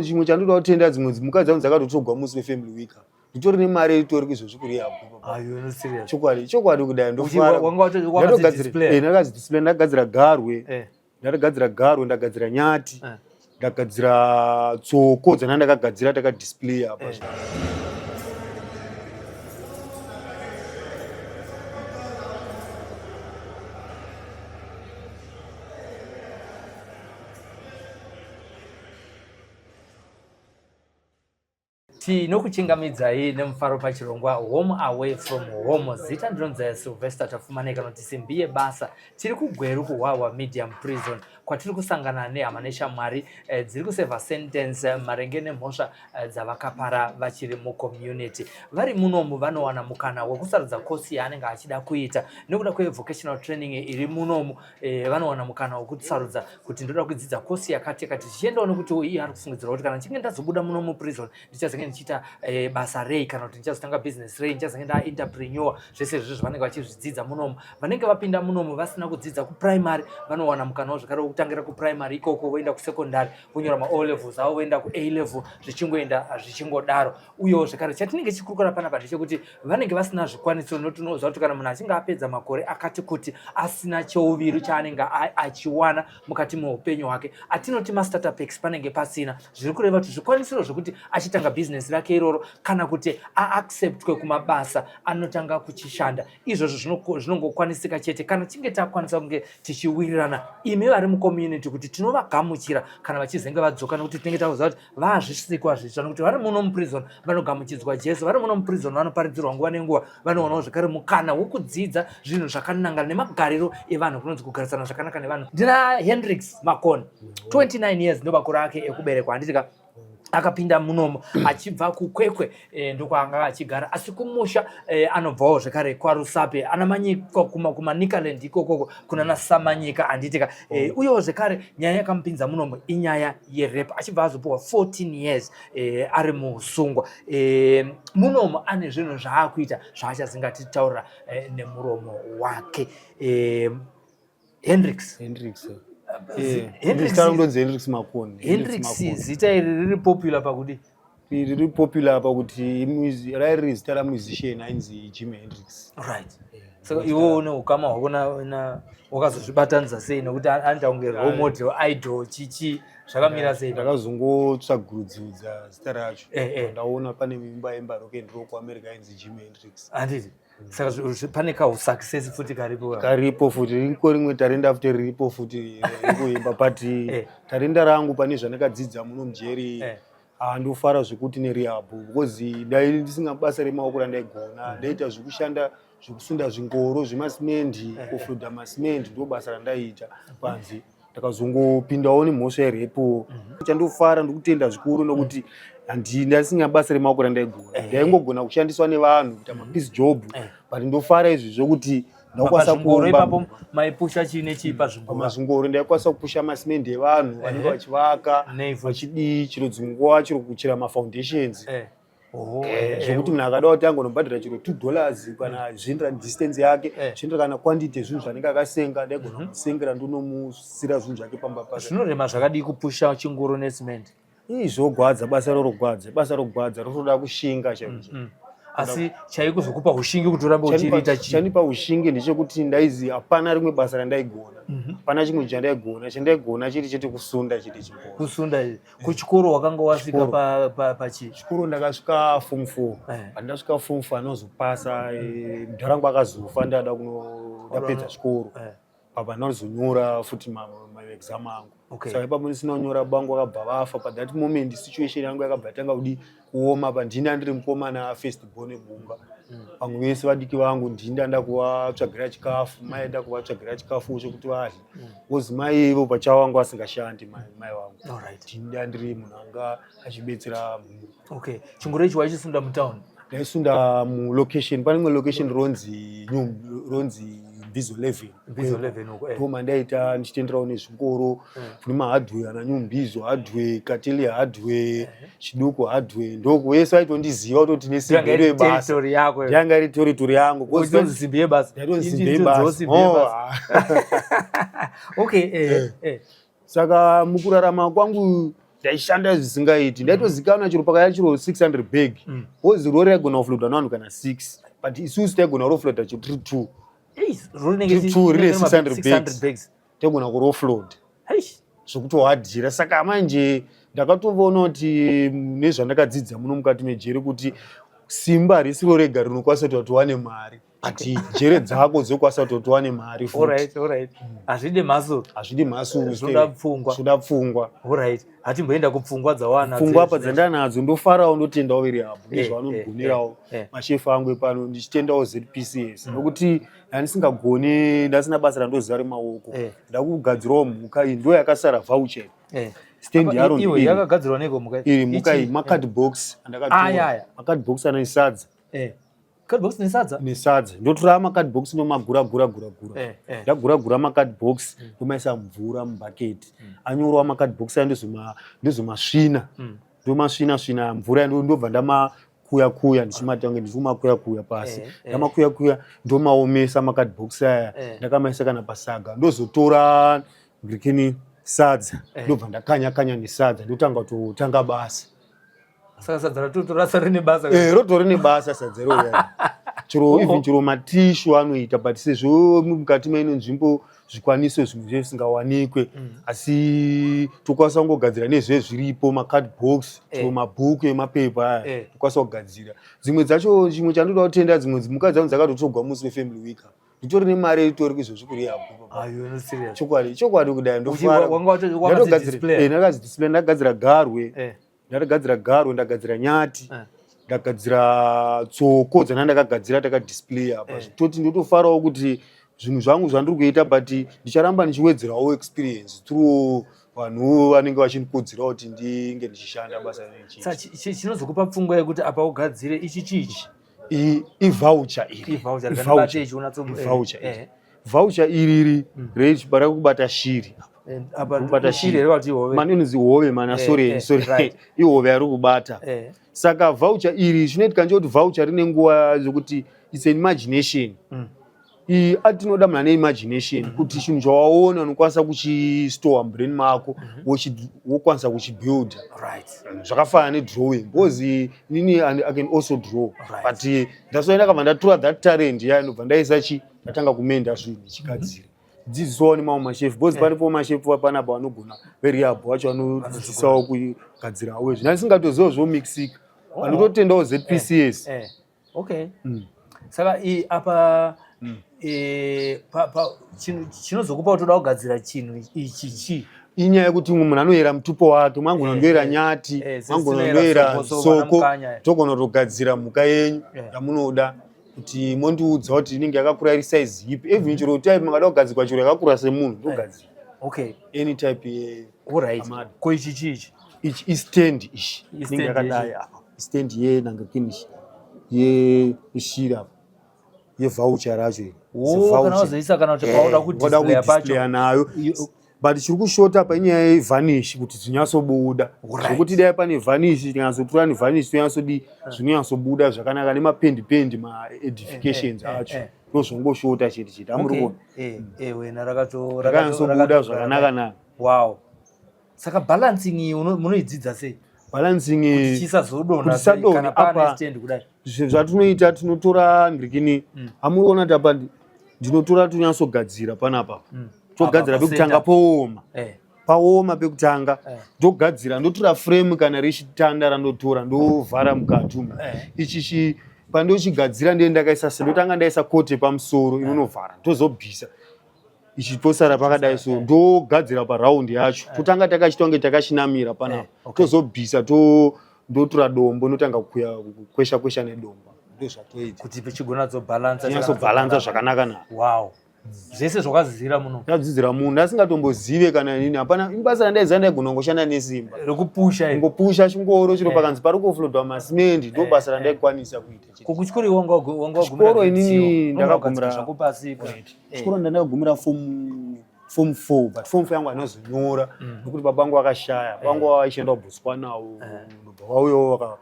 Chimwe chandoda kutenda dzimwe dzimhuka dzangu dzakatotogwa musi wefamily week apa. Nditori nemari itori izvozvi kurehab. Are you not serious? Chokwadi, chokwadi kudai ndofara. Wanga wakadzi display. Ndakadzi display, ndakagadzira garwe. Eh. Ndakagadzira garwe, ndagadzira nyati. Eh. Ndagadzira tsoko dzana ndakagadzira takadisplay apa. Eh. Tinokuchingamidzai nemufaro pachirongwa Home Away From Home. Zita ndinonzi Sylvester Tafumanei kana kuti Simbi Yebasa. Tiri kuGweru kuHwahwa Medium Prison kwatiri kusangana nehama neshamwari eh, dziri kuseva sentence eh, maringe nemhosva eh, dzavakapara vachiri mucommunity. Vari munomu vanowana mukana wekusarudza kosi yaanenge achida kuita nekuda kwevocational training iri munomu eh, vanowana mukana wekusarudza kuti ndoda kudzidza kosi yakati yakati zvichiendawo nekuti iye ari kufungidzira kuti kana ndichinge ndazobuda muno muprison ndichazenge ndichiita eh, basa rei kana kuti ndichazotanga business rei ndichazenge ndaentrepreneur zvese izvozvo zvavanenge vachizvidzidza munomu vanenge vapinda munomu vasina kudzidza kuprimary vanowana mukana zvekare wekutangira kuprimary ikoko voenda kusecondary vonyora mao levels avo voenda kua level zvichingoenda zvichingodaro uyewo zvekare chatinenge tichikurukura panapa ndechekuti vanenge vasina zvikwanisiro nokuti unoziva kuti kana munhu achinge apedza makore akati kuti asina cheuviru chaanenge achiwana mukati meupenyu hwake atinoti mastartup packs panenge pasina zviri kureva kuti zvikwanisiro zvekuti achitanga bhizinesi rake iroro kana kuti aacceptwe kumabasa anotanga kuchishanda izvozvo zvinongokwanisika chete kana tinge takwanisa kunge tichiwirirana imi vari mucommunity kuti tinovagamuchira kana vachizenge vadzoka nekuti tinenge takuziva kuti vazvisikwa zvitsva nekuti vari muno muprison vanogamuchidzwa Jesu, vari muno muprison vanoparidzirwa nguva nenguva, vanowanawo zvekare mukana wekudzidza zvinhu zvakanangana nemagariro evanhu kunonzi kugarisana zvakanaka nevanhu. Ndina Hendrix Makoni, 29 years ndomakore ake ekuberekwa, handiti ka? Akapinda munomo achibva kuKwekwe e, ndokwaanga achigara asi kumusha e, anobvawo zvekare kwaRusape anamanyika kuManicaland ikokoko kunana Samanyika handitika e, eh, uyewo zvekare nyaya yakamupinza munomo inyaya yerep achibva azopiwa 14 years e, ari musungwa e, munomo ane zvinhu zvaakuita zvaachazingatitaurira e, nemuromo wake e, Hendrix. Hendrix. Eh, Hendrix ndonzi Hendrix Makoni. Hendrix zita iri riri popular pakudi? Riri popular pakuti rairi riri zita ramusician ainzi Jimi Hendrix. Right. Saka iwe une ukama hwako na wakazozvibatanidza sei nekuti anoita kunge role model idol chichi zvakamira sei? Ndakazongotsvagurudzudza zita racho. Eh, eh. Ndaona pane imba imba rock and roll kuAmerica ainzi Jimi Hendrix. Handiti? Saka pane kausuccess futi karipo karipo futi ririko rimwe tarenda futi riripo futi rekuimba but eh. Tarenda rangu pane zvandakadzidza muno mujeri eh. Ah, ndofara zvekuti nerehab because dai ndisina basa remaoko randaigona mm. Ndaita zvekushanda zvekusunda zvingoro zvemasimendi eh. Kufluda masimendi ndo basa randaiita panze. Ndakazongopindawo nemhosva yerepo mhm. Chandofara ndikutenda zvikuru nokuti ndasina basa remaoko randaigona eh. Ndaingogona kushandiswa nevanhu kuita mhm. mapiece job eh. But ndofara izvi zvokuti ndakwanisa kuumba maipusha chii nechii pazvingoro pamazvingoro ndaikwanisa kupusha masimendi evanhu vanenge vachivaka vachidii chiro dzinguva chiro kuchera mafoundations eh. Eh, zvekuti munhu akada kuti angonobhadhara chiro $2 kana zvienderana distance yake eh. Zvienderana kana quantity yezvinhu zvanenge akasenga ndaigona mhm. Kumusengera ndonomusira zvinhu zvake pamba pake. Zvinorema zvakadii kupusha chingoro necement? Ii, zvogwadza basa rorogwadza basa rogwadza rotoda kushinga chaizvo mm, mm. Asi chaikuzokupa ushingi kuti urambe uchiriita chii? Chanipa ushingi ndechekuti ndaizi hapana rimwe basa randaigona mhm. Hapana chimwe chandaigona chandaigona chiri chete kusunda chete chingoro kusunda Kuchikoro wakanga wasvika pachii? Chikoro ndakasvika form 4 eh. Pandasvika form 4 anozopasa eh, mudhara wangu akazofa ndada kuno ndapedza chikoro eh. Papa ndazonyora futi maexam angu. Saka ipapo ndisina kunyora bangu vakabva vafa pa that moment situation yangu yakabva yatanga kudi kuoma pa ndini andiri mukomana first born ebunga mm. Vamwe vese vadiki vangu ndini ndanda kuvatsvagira chikafu mai enda kuvatsvagira chikafu chekuti vadye because mm. Mai ivo pachavo vangu vasingashandi mai vangu ndini ndandiri munhu anga achibetsera mhuri. Okay, chingoro ichi waichisunda mutown? Ndaisunda mulocation pane imwe location ronzi ronzi Mbizo 11. Mbizo 11 uko eh. Ndoma ndaita ndichitenderawo nezvikoro eh. Kune mahardware ana New Mbizo hardware, Kateli hardware eh. Chiduku hardware ndoko wese aitondiziva kutoti nesimbi yedu yebasa yanga iri territory yangu. Kutonzi simbi yebasa. Ndaitonzi simbi yebasa. Oh. Okay eh, eh. Saka mukurarama kwangu Ndaishanda zvisingaiti, ndaitozikanwa chiro pakaya chiro 600 bag, because rori raigona kufloda nevanhu kana 6, but isusu taigona kurofloda chiro tiri 2. Ei, rori rinenge Tiri two, rine 600 600 bags. Bags. Taigona kurofload Eish. Zvokutohadhira. Saka manje ndakatoona kuti nezvandakadzidza muno mukati mejeri, kuti simba harisiro rega rinokwanisa kuti tiwane mari, but jere dzako dzokwanisa kuti tiwane mari futi. Alright, hazvidi mhasuru. Hazvidi mhasuru. Zvinoda pfungwa. Zvoda pfungwa. Alright, hatimboenda kupfungwa dzawana. Pfungwa apa dzandanadzo, ndofarawo, ndotendawo rehab nezvavanogonerawo mashefu angu epano, ndichitendawo ZPCS, nokuti handisingagoni ndasina basa randoziva remaoko. Ndakugadzirawo mhuka iyi, ndo yakasara voucher. Stand Apa yaro iwe ndiri. Yakagadzirwa neko mhuka? Iri mhuka iyi Ichi- macardbox Aya, andakatora, aya. macardbox ane sadza. Cardbox nesadza? Nesadza. Ndotora macardbox, ndomagura gura gura gura. Ndagura gura macardbox, ndomaisa mvura mubhaketi, anyorwa macardbox aya, ndozomasvina, ndomasvina svina mvura, ndobva ndamakuya kuya, ndichimatange ndichikumakuya kuya pasi. Ndamakuya kuya, ndomaomesa macardbox aya. Ndakamaisa kana pasaga, ndozotora ndikini sadza, ndobva ndakanya kanya nesadza, ndotanga kutotanga basa. Saka sadza ratotorasa rine basa? Rotori nebasa sadza iroro. Chero even chero matishu anoita, but sezvo mukati maino nzvimbo zvikwaniso zvimwe zve zvisingawanikwe, asi tokwanisa kungogadzira nezve zviripo, macardbox, chero mabhuku emapepa aya. Tokwanisa kugadzira dzimwe dzacho. Chimwe chandoda kutenda, dzimwe mhuka dzangu dzakatotogwa musi wefamily week, nditori nemari itori kuizvozvi kurehab. Are you not serious? Chokwadi, chokwadi kudai. Ndofara. Wanga wakadzi Ndakazidisplay, ndakagadzira garwe. Ndakagadzira garwe, ndagadzira nyati, ndagadzira tsoko dzana ndakagadzira, takadisplay apa. Toti ndotofarawo kuti zvinhu zvangu zvandiri kuita, but ndicharamba ndichiwedzerawo experience through vanhu vanenge vachindikudzirawo kuti ndinge ndichishanda basa rinenge. Sa chinozokupa pfungwa yekuti apa ugadzire ichi chichi? Ivoucher iri. Ivoucher. Ivoucher. Rikandibate ichi unatso Ivoucher iri. Voucher iriri rechibara kubata shiri. Apa Kubata shiri shiri. here kuti hove? Mani inonzi hove mana. Sorry. Sorry. Ihove yari kubata. Saka voucher iri, zvinoitika ndechekuti voucher rine nguva zvekuti it's an imagination. Iyi atinoda munhu ane imagination, kuti chinhu chawaona unokwanisa kuchistore mubrain mako, wokwanisa kuchibuilda. Zvakafanana nedrawing, because inini I can also draw. But that's why ndakabva ndatora that talent yayo, ndobva ndaisa chi ndatanga kumenda zvinhu ndichigadzira, dzidzisawo nemamwe mashefu, because paripo mashefu panapa vanogona, verehab vacho vanodzidzisawo kugadzirawo izvi ndandisingatoziva zvomixika. Vanototendawo ZPCS. Okay. Saka apa chinozokupa kuti uda kugadzira chinhu ichi chii? Inyaya yekuti umwe munhu anoyera mutupo wake, mwangona ndoyera nyati, mwangona Sesinoyera ndoyera soko, so vana soko. Mukanya. Togona kutogadzira mhuka yenyu yamunoda, kuti mondiudza kuti inenge yakakura, iri size ipi, even chero type makada kugadzirwa, chero yakakura semunhu ndogadzira. Any type ye Alright. Amado. Ko ichi chichi? Ichi istand ichi. Istand Inenge yakadai yechi? apa, istand yenangakinishi yeshiri apa, yevoucher racho iri. It's a Oh, kana voucher. wazoisa kana kuti pauda Wada kudisplaya pacho. kudisplaya nayo, but chiri kushota panyaya yevarnish kuti zvinyatsobuda. Zvekuti dai pane varnish, tinyatsotora nevarnish, tonyatsodi zvinonyatsobuda zvakanaka, nemapendi pendi, maedifications acho. Ndozvongoshota chete chete amuri kuona. Wena Rakanyatsobuda zvakanaka naka. Wow, saka balancing iyi munoidzidza sei? Balancing Kuti chisazodonha Kuti sei chisadonhe kana pane apa- stand kudai? Zvatinoita, tinotora ndikini, amuriona kuti apa ndinotora, tonyatsogadzira panapa. Togadzira Apa pekutanga pacenter. pooma. Paoma pekutanga, ndogadzira, ndotora frame kana rechitanda randotora, ndovhara mukati umu. Ichi pandochigadzira, ndiye ndakaisa se ndotanga ndaisa kote pamusoro inonovhara, ndozobvisa ichi, tosara pakadai so, ndogadzira paraundi yacho, totanga takachita kunge takachinamira panapa. Tozobvisa, to ndotora dombo, ndotanga kuya kwesha kwesha nedombo, ndozvatoita. Kuti chigonatsobhalansa. Chinyatsobhalansa zvakanaka naka. Wow, zvese zvakadzidzira muno? Ndadzidzira munhu asingatombozive kana inini, hapana basa randaiziva, ndaigona kungoshanda nesimba. Rekupusha iri. Kungopusha chingoro chiro, pakanzi pari kuflodwa masimendi, ndo basa randaikwanisa kuita chete. Ko kuchikoro iwe wanga wagumira Chikoro grade inini zero? ndakagumira Zvako pasi. Chikoro ndandakagumira form 4, but form 4 yangu handinozonyora nekuti baba vangu vakashaya. Baba vangu vaishandawo Botswanawo, ndobva vauyawo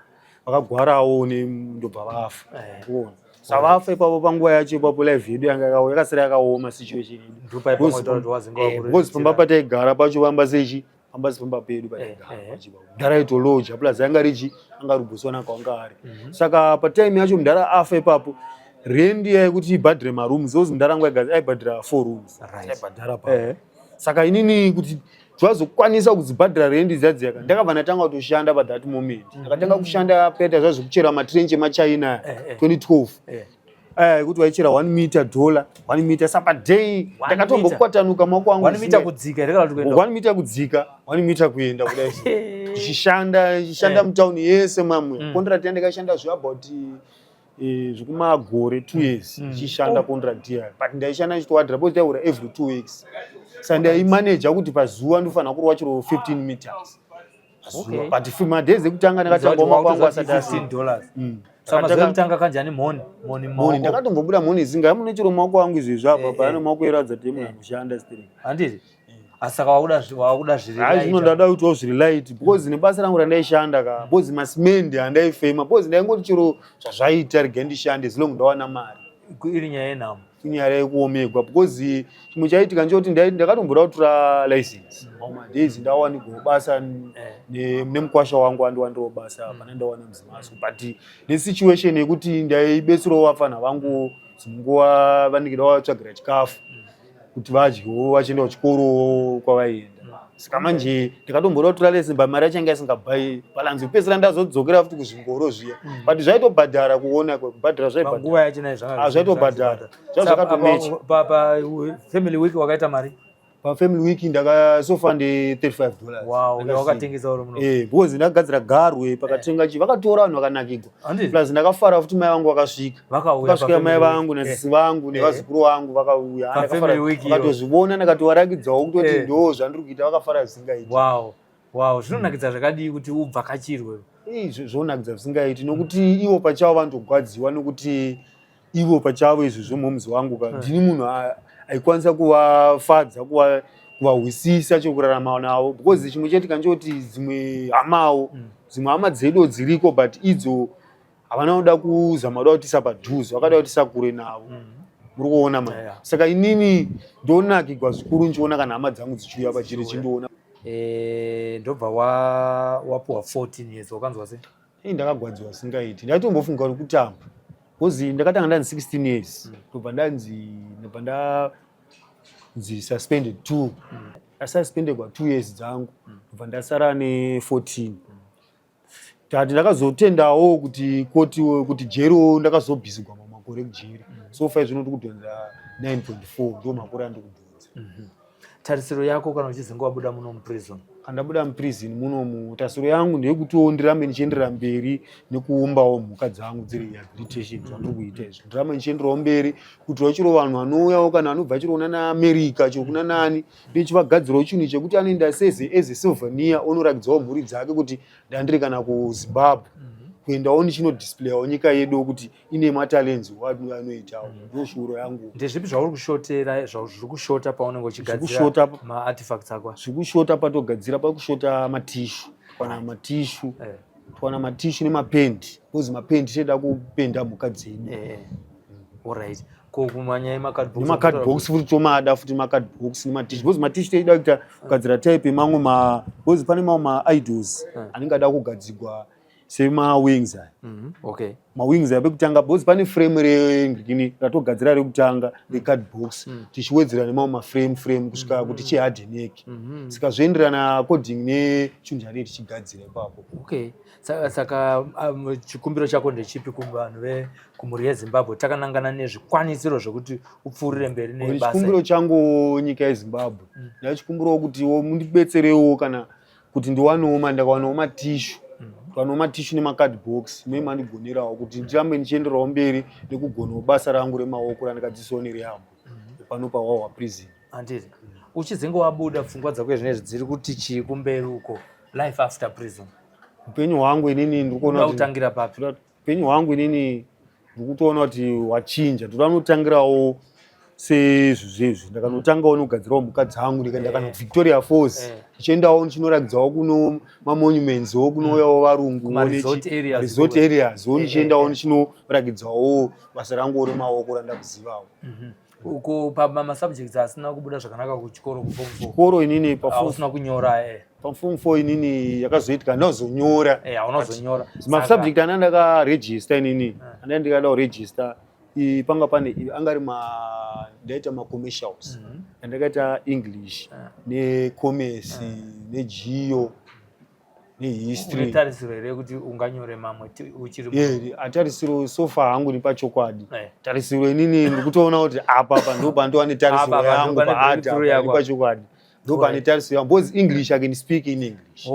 vakagwarawo, ndobva vafa. Kuona saka vafa ipapo, panguva yacho ipapo life yedu yanga yakasara yakaoma, situation yedu. Ndopaipa wataura kuti wazinga Because pamba pataigara pacho vamba sechi Pamba pamba pedu patigara mudhara aitoloja, plus anga richi anga ari Botswana kwanga ari. Saka patime yacho mudhara afa ipapo, rendi yekuti ibhadhire marooms ozi mudhara angu aibhadhira four rooms, aibhadhara pa. Saka inini kuti zvazokwanisa kudzibhadhira rendi dzadziyaka, ndakabva ndatanga kutoshanda. Pa that moment ndakatanga kushanda paita zvazvekuchera matrench emachina 2012, aya ekuti waichera 1 meter dollar, 1 meter. Saka day ndakatombokwatanuka maoko angu. 1 meter kudzika here kana kuti kuenda? 1 meter kudzika, 1 meter kuenda kudai, ndichishanda, ndichishanda mutauni yese mamwe. Contract yandakashanda zveabout zvekumagore 2 years ndichishanda. Contract iya, but ndaishanda ndichitowadhira because taura every 2 weeks, saka ndaimaneja kuti pazuva ndofanira kurova chiro 15 meters pazuva. But madays ekutanga ndakatanga maoko angu asati asi $15. Saka mazuva ekutanga kanjani? Moni moni moni. Maoko. Ndakatombobuda moni zinga mune chiro maoko angu izvezvi apa. Pane maoko eratidza kuti munhu anoshanda still. Handiti? Asi saka wakuda zviri Hayi, zvino lighter. Ndada kuitawo zviri light because nebasa rangu randaishanda ka, because masimendi andaifema, because ndaingoti chiro zvazvaita regai ndishande, as long ndawana mari. Iri nyaya yenhamo. Inyaya yekuomegwa, because chimwe chaitika ndechekuti ndakatomboda kutora license mamwe madays ndawanigwawo basa nemukwasha wangu andiwanirawo basa pana ndawana muzimaso, but nesituation yekuti ndaibetserawo vafana vangu, dzimwe nguva vanenge ndavatsvagira chikafu kuti vadyewo vachienda kuchikoro kwavaienda. Saka manje ndakatomboda kutora license, but mari yacho yanga isingabhai balance. Kupedzisira ndazodzokera futi kuzvingoro zviya, but zvaitobhadhara kuona kubhadhara, zvaibhadhara. Panguva yacho naye zvanga Ah, zvaitobhadhara. Zvakatomecha. Family week wakaita mari? Pafamily week ndakasofa nde $35. Wow, wakatengesa uri muno? Eh, because ndakagadzira garwe pakatenga chi, vakatora vanhu vakanakigwa. Handiti? Plus ndakafara futi mai vangu vakasvika. Vakauya Vakasvika mai pafamily week. vangu nasisi vangu nevazukuru vangu vakauya. Pa family week iyo. Vakatozvivona, ndakatovarakidzawo kutoti ndo zvandiri kuita, vakafara zvisingaiti. Wow, zvinonakidza zvakadii kuti ubvakachirwe? Ii, zvonakidza zvisingaiti, nokuti ivo pachavo vanotogwadziwa, nokuti ivo pachavo izvo zvomuzi wangu ka, ndini munhu aikwanisa kuvafadza, kuvahwisisa chokurarama navo, because chimwe chaitika ndechekuti dzimwe hamawo, dzimwe hama dzedu dziriko, but idzo havana kuda kuzama kuda kutisa padhuze, vakada kutisa kure navo. Muri kuona ma? Saka inini ndonakigwa zvikuru ndichiona kana hama dzangu dzichiuya pachiri chindiona. Ndobva wapuwa 14 years, wakanzwa sei? Ii, ndakagwadziwa singaiti. Ndaitombofunga kuti kutamba, because ndakatanga ndanzi 16 years, ndobva ndanzi, ndobva ndanzi suspended two, ndasuspendedwa 2 years dzangu, ndobva ndasara ne14. Tati ndakazotendawo kuti koti kuti jeriwo ndakazobhisigwa mamakore kujeri. So far zvino ndikudhonza 9.4, ndo makore andikudhonza. Tarisiro yako kana uchizinge wabuda muno muprison? Kandabuda muprison munomu, tarisiro yangu ndeyekutiwo ndirambe ndichienderera mberi nekuumbawo mhuka dzangu dziri rehabilitation, zvandiri kuita izvi. Ndirambe ndichienderawo mberi kuitirawo chiro vanhu vanouyawo kana vanobva chiro kuna naAmerica, chiro kuna nani, ndichivagadzirawo chinhu chekuti anoenda seze as a souvenir, onorakidzawo mhuri dzake kuti ndandiri kana kuZimbabwe, kuendawo ndichinodisplayawo nyika yedu kuti ine matalents anoitawo. Ndo shuro yangu. Ndezvipi zvauri kushotera, zviri kushota paunenge uchigadzira maartifacts ako? Zviri kushota patogadzira, pakushota matissue, kana matissue, twana matissue nemapendi, because mapendi tichida kupenda mhuka dzedu. Alright, ko kumanyaya emacardbox? Nemacardbox futi tomada futi macardbox nematissue, because matissue toida kuita kugadzira type yemamwe ma, because pane mamwe maidols anenge ada kugadzigwa semawings aya. Mawings aya pekutanga, because pane frame rengini ratogadzira rekutanga recardbox, tichiwedzera nemamwe maframe frame kusvika kuti chihardeneke. Saka zvoenderana according nechinhu chanee tichigadzira ipapo. Okay, saka chikumbiro chako ndechipi kuvanhu vekumhuri yeZimbabwe takanangana nezvikwanisiro zvekuti upfuurire mberi nebasa? Chikumbiro changu, nyika yeZimbabwe, ndachikumbirawo kutiwo mundibetserewo kana kuti ndiwanewo ndakawanawo matissue, ndikawanawo matissue nemacardbox, mai mandigonerawo kuti ndirambe ndichienderawo mberi nekugonawo basa rangu remaoko randikadzidzisawo nerehab pano paWhawha Prison. Handiti uchizinge wabuda, pfungwa dzako zvinezvi dziri kuti chii kumberi uko, life after prison? Upenyu hwangu inini ndiri kuona unoda kuti kutangira papi? Upenyu hwangu inini ndiri kutoona kuti wachinja. Ndoda notangirawo sezvizvezvi, ndakanotangawo nokugadzirawo mhuka dzangu, ndikaenda kana kuVictoria Falls, ndichiendawo ndichinorakidzawo kuno mamonuments wo kunouyawo varungu. Kuma-resort areas. Resort areas wo, ndichiendawo ndichinorakidzawo basa rangu remaoko randakuzivawo. Uko pamasubjects asina kubuda zvakanaka kuchikoro, kuform four? Chikoro inini paform Usina kunyora. Paform 4 inini yakazoitika ndazonyora. Eh, haunozonyora. Masubject anda ndakaregister inini, anda ndikada kuregister, panga pane angari ma ndaita macommercials, andakaita English necommerce negeo nehistory. Une tarisiro here yekuti unganyore mamwe uchiri Yeah, atarisiro so far hangu ni pachokwadi. Tarisiro inini ndikutoona kuti apa ndo pandova netarisiro Apa apa yangu ndo pane paart breakthrough apa yako. ni pachokwadi, ndo pane tarisiro yangu, because English, I can speak in English.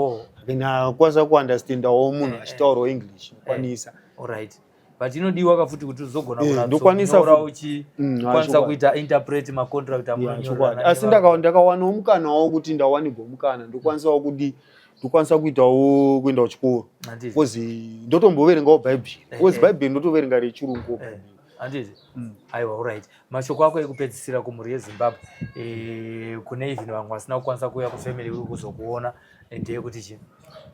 I can kuunderstandawo munhu achitaurawo English, ndokwanisa. Alright, but inodiwa kafuti kuti uzogona Ndokwanisa kunatsonyora uchikwanisa chokwadi. kuita interpret macontract Yeah, amunonyorerana chokwadi, asi nevanhu. ndakawanawo mukana kuti ndawanigwa mukana, ndokwanisawo kudi ndokwanisa kuitawo kuenda kuchikoro. Because ndotomboverengawo Bhaibheri, because Bhaibheri ndotoverenga rechirungu. Handiti? Aiwa, alright, mashoko ako ekupedzisira kumhuri yeZimbabwe, kune even vamwe vasina kukwanisa kuuya kufamily kuzokuona, ndeyekuti chii?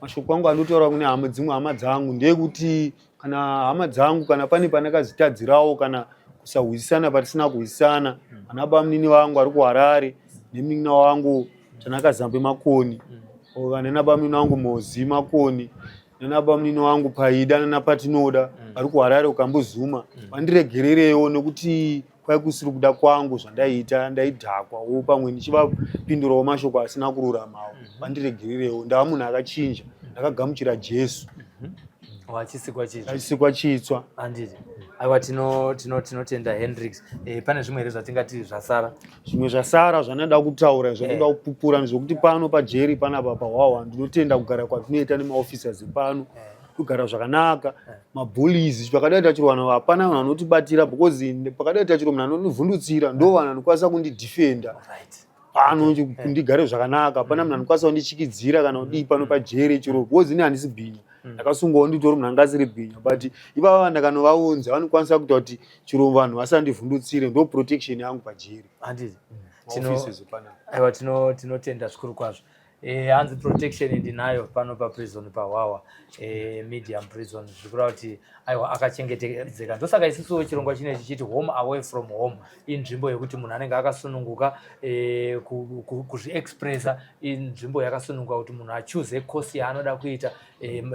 Mashoko angu andotaura kune hama, dzimwe hama dzangu, ndeyekuti kana hama dzangu, kana pane pandakazitadzirawo kana kusahwisisana patisina kuhwisisana, ana bamunini vangu ari kuHarare nemunin'ina wangu Tanaka Zambe Makoni, nana bamunini wangu Mozi Makoni, nana bamunini wangu Paida nana Patinoda vari kuHarare kuKambuzuma, vandiregererewo nekuti kwai kusiri kuda kwangu zvandaiita, ndaidhakwawo pamwe ndichivapindurawo mashoko asina kururamawo. Vandiregererewo, ndava munhu akachinja, ndakagamuchira Jesu. Wachisikwa chitsva. Achisikwa chitsva. Handiti? Aiwa, tinotenda Hendrix. Pane zvimwe here zvatingati zvasara? Zvimwe zvasara zvandinoda kutaura, zvandinoda kupupura, ndezvekuti pano pajeri panapa paHwahwa, ndinotenda kugara kwatinoita nemaofficers epano, kugara zvakanaka. Mabullies pakadai tachiro vanhu hapana vanhu vanotibatira, because pakadai tachiro munhu anondivhundutsira, ndo vanhu vanokwanisa kundidefenda pano kuti ndigare zvakanaka. Hapana munhu anokwanisa kundichikidzira kana kudii pano pajere chiro, because ini handisi bhinya, ndakasungwawo nditori munhu anga asiri bhinya, but ivava ndakanovaunza vanokwanisa kuita kuti chiro vanhu vasandivhundutsire. Ndo protection yangu pajeri. Handiti? Maofficers panapa. Aiwa, tinotenda zvikuru kwazvo. Hanzi protection ndinayo pano paprison paHwahwa Medium Prison, zvikureva kuti aiwa, akachengetedzeka. Ndosaka isusuwo chirongwa chinechi chichiti Home Away from Home. Inzvimbo yekuti munhu anenge akasununguka kuzviexpressa, inzvimbo yakasununguka kuti munhu achuze kosi yaanoda kuita.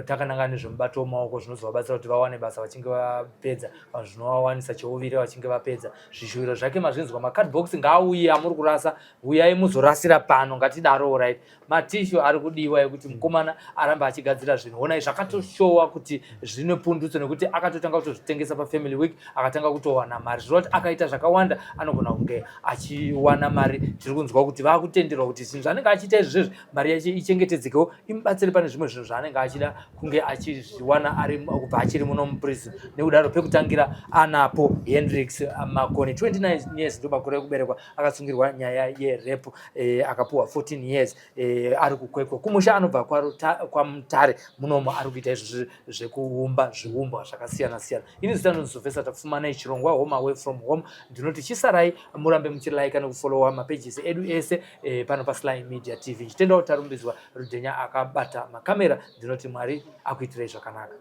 Takananga nezvemubato wemaoko, zvinozovabatsira kuti vawane basa vachinge vapedza, kana zvinovawanisa cheuviri vachinge vapedza. Zvishuviro zvake mazvinzwa. Macardbox ngaauye amuri kurasa, uyai muzorasira pano, ngatidaro. Right, matissue ari kudiwa ekuti mukomana arambe achigadzira zvinhu. Honai, zvakatoshowa kuti zvine pundutso, nekuti akatotanga kutozvitengesa pafamily week, akatanga kutowana mari. Zvireva kuti akaita zvakawanda anogona kunge achiwana mari. Tiri kunzwa kuti vakutenderwa kuti zvinhu zvaanenge achiita izvozvezvi, mari yacho ichengetedzekewo, imubatsire pane zvimwe zvinhu zvaanenge achida kunge achizviwana ari kubva achiri muno muprison. Nekudaro pekutangira anapo. Hendrix Makoni, 29 years ndo makore ekuberekwa, akasungirwa nyaya yerape, akapuwa 14 years, ari kuKwekwe kumusha, anobva kwaMutare. Munomo ari kuita izvozvi zvekuumba zviumbwa zvakasiyana siyana. Ini zita ndonzi Sylvester Tapfumanai. Chirongwa Home Away from Home, ndinoti chisarai murambe muchilaika nekufollowa mapages edu ese pano paSly Media TV. Ndichitendawo Tarumbidzwa Rudhenya akabata makamera. Ndinoti Mwari akuitirei zvakanaka.